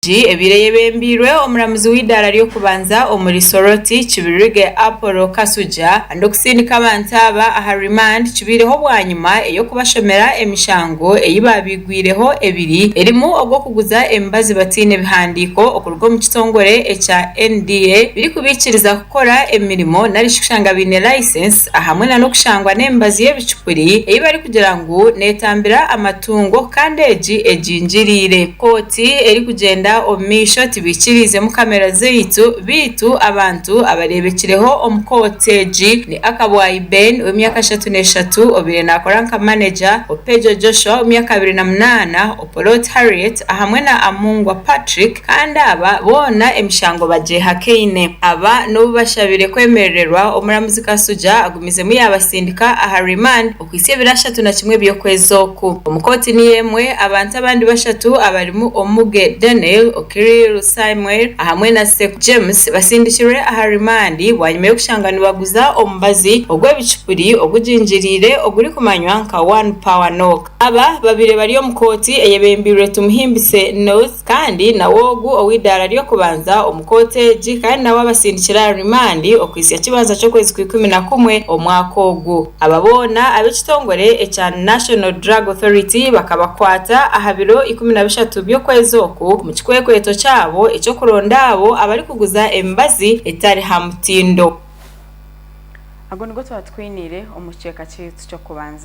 Egi ebaire eyebembeirwe omuramuzi w'eidaara ry'okubanza omuri Soroti, Kibirige Apollo Kasujja kandi okusindika abantu aba aha remand kibaireho bwanyima ey'okubashomera emishango ei baabaigwireho ebiri erimu ogw'okuguza emibazi bataine bihandiiko okuruga omu kitongore ekya NDA birikubaikiriza kukora emirimo narishi kushanga baine license ahamwe na n'okushangwa n'emibazi y'ebicupuri ei barikugira ngu netambira amatungo kandi egi egingiriire. Kooti erikugyenda omu maisho tibaikiriizemu kamera zaitu beitu abantu abareebekireho omu kooti egi ni Akabwayi Ben ow'emyaka 33 obaire nakora nka maneja, Opejo Joshua ow'emyaka 28, Opolot Harriet ahamwe na Amungwa Patrick kandi aba boona emishango bagyehakaine. Aba n'obu bashabire kwemerererwa, omuramuzi Kasujja agumizemu yaabasindika aha remand okuhitsya ebiro 31 by'okwezi oku. Omu kooti niyo emwe, abantu abandi bashatu abarimu Omuge Daniel, Okiriru Samuel ahamwe na Seku James basindikirwe aha rimandi bwanyima y'okushanga nibaguza omubazi ogw'ebicupuri ogugingiriire ogurikumanywa nka One Power Knock. Aba babaire bari omu kooti eyebembeirwe Tumuhimbise North kandi nawe ogu ow'eidaara ry'okubanza omu kooti egi kandi nawe abasindikire aha rimandi okuhitsya kibanza ky'okwezi kwa 11 omwaka ogu. Aba boona ab'ekitongore ekya National Drug Authority bakabakwata aha biro 13 by'okwezi oku omu kikwekweto kyabo eky'okuronda abo abarikuguza emibazi etari ha mutindo. Ago nigo twaba tukwiniire omu kicweka kyaitu ky'okubanza.